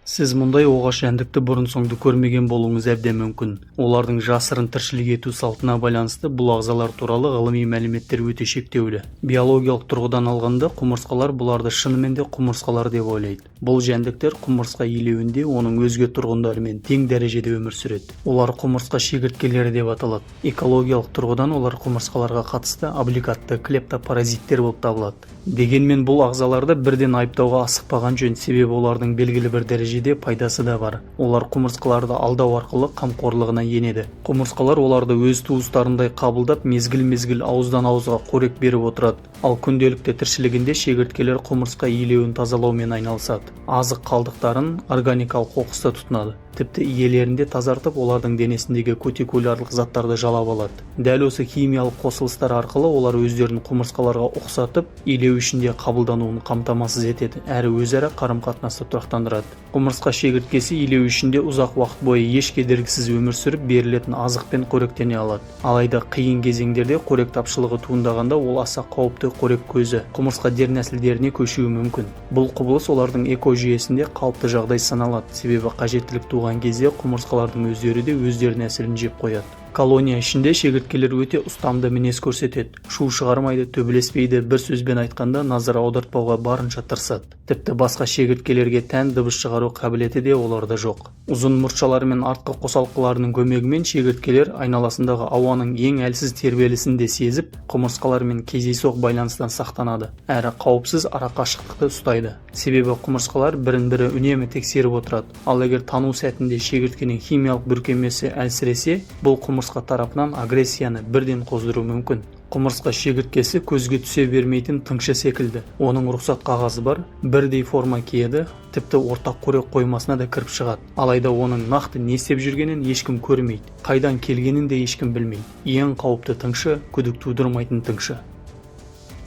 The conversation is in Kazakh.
Сіз мұндай оғаш жәндікті бұрын-соңды көрмеген болуыңыз әбден мүмкін. Олардың жасырын тіршілік ету салтына байланысты бұл ағзалар туралы ғылыми мәліметтер өте шектеулі. Биологиялық тұрғыдан алғанда, құмырсқалар бұларды шынымен де құмырсқалар деп ойлайды. Бұл жәндіктер құмырсқа илеуінде оның өзге тұрғындарымен тең дәрежеде өмір сүреді. Олар құмырсқа шегірткелері деп аталады. Экологиялық тұрғыдан олар құмырсқаларға қатысты облигатты клептопаразиттер болып табылады. Дегенмен бұл ағзаларды бірден айыптауға асықпаған жөн, себебі олардың белгілі бір дәрежеде пайдасы да бар. Олар құмырсқаларды алдау арқылы қамқорлығына енеді. Құмырсқалар оларды өз туыстарындай қабылдап, мезгіл-мезгіл ауыздан ауызға қорек беріп отырады. Ал күнделікті тіршілігінде шегірткелер құмырсқа илеуін тазалаумен айналысады. Азық қалдықтарын, органикалық қоқысты тұтынады. Тіпті иелерін де тазартып, олардың денесіндегі кутикулярлық заттарды жалап алады. Дәл осы химиялық қосылыстар арқылы олар өздерін құмырсқаларға ұқсатып, илеу ішінде қабылдануын қамтамасыз етеді әрі өзара қарым-қатынасты тұрақтандырады. Құмырсқа шегірткесі илеу ішінде ұзақ уақыт бойы еш кедергісіз өмір сүріп, берілетін азықпен қоректене алады. Алайда қиын кезеңдерде, қорек тапшылығы туындағанда, ол аса қауіпті қорек көзі құмырсқа дернәсілдеріне көшуі мүмкін. Бұл құбылыс олардың экожүйесінде қалыпты жағдай саналады, себебі қажеттілік туған кезде құмырсқалардың өздері де өз дернәсілін жеп қояды. Колония ішінде шегірткелер өте ұстамды мінез көрсетеді: шу шығармайды, төбелеспейді, бір сөзбен айтқанда, назар аудартпауға барынша тырысады. Тіпті басқа шегірткелерге тән дыбыс шығару қабілеті де оларда жоқ. Ұзын мұртшалары мен артқы қосалқыларының көмегімен шегірткелер айналасындағы ауаның ең әлсіз тербелісін де сезіп, құмырсқалармен кездейсоқ байланыстан сақтанады әрі қауіпсіз арақашықтықты ұстайды, себебі құмырсқалар бірін бірі үнемі тексеріп отырады. Ал егер тану сәтінде шегірткенің химиялық бүркемесі әлсіресе, бұл құмырсқа тарапынан агрессияны бірден қоздыруы мүмкін. Құмырсқа шегірткесі көзге түсе бермейтін тыңшы секілді. Оның рұқсат қағазы бар, бірдей форма киеді, тіпті ортақ қорек қоймасына да кіріп шығады. Алайда оның нақты не істеп жүргенін ешкім көрмейді, қайдан келгенін де ешкім білмейді. Ең қауіпті тыңшы – күдік тудырмайтын тыңшы.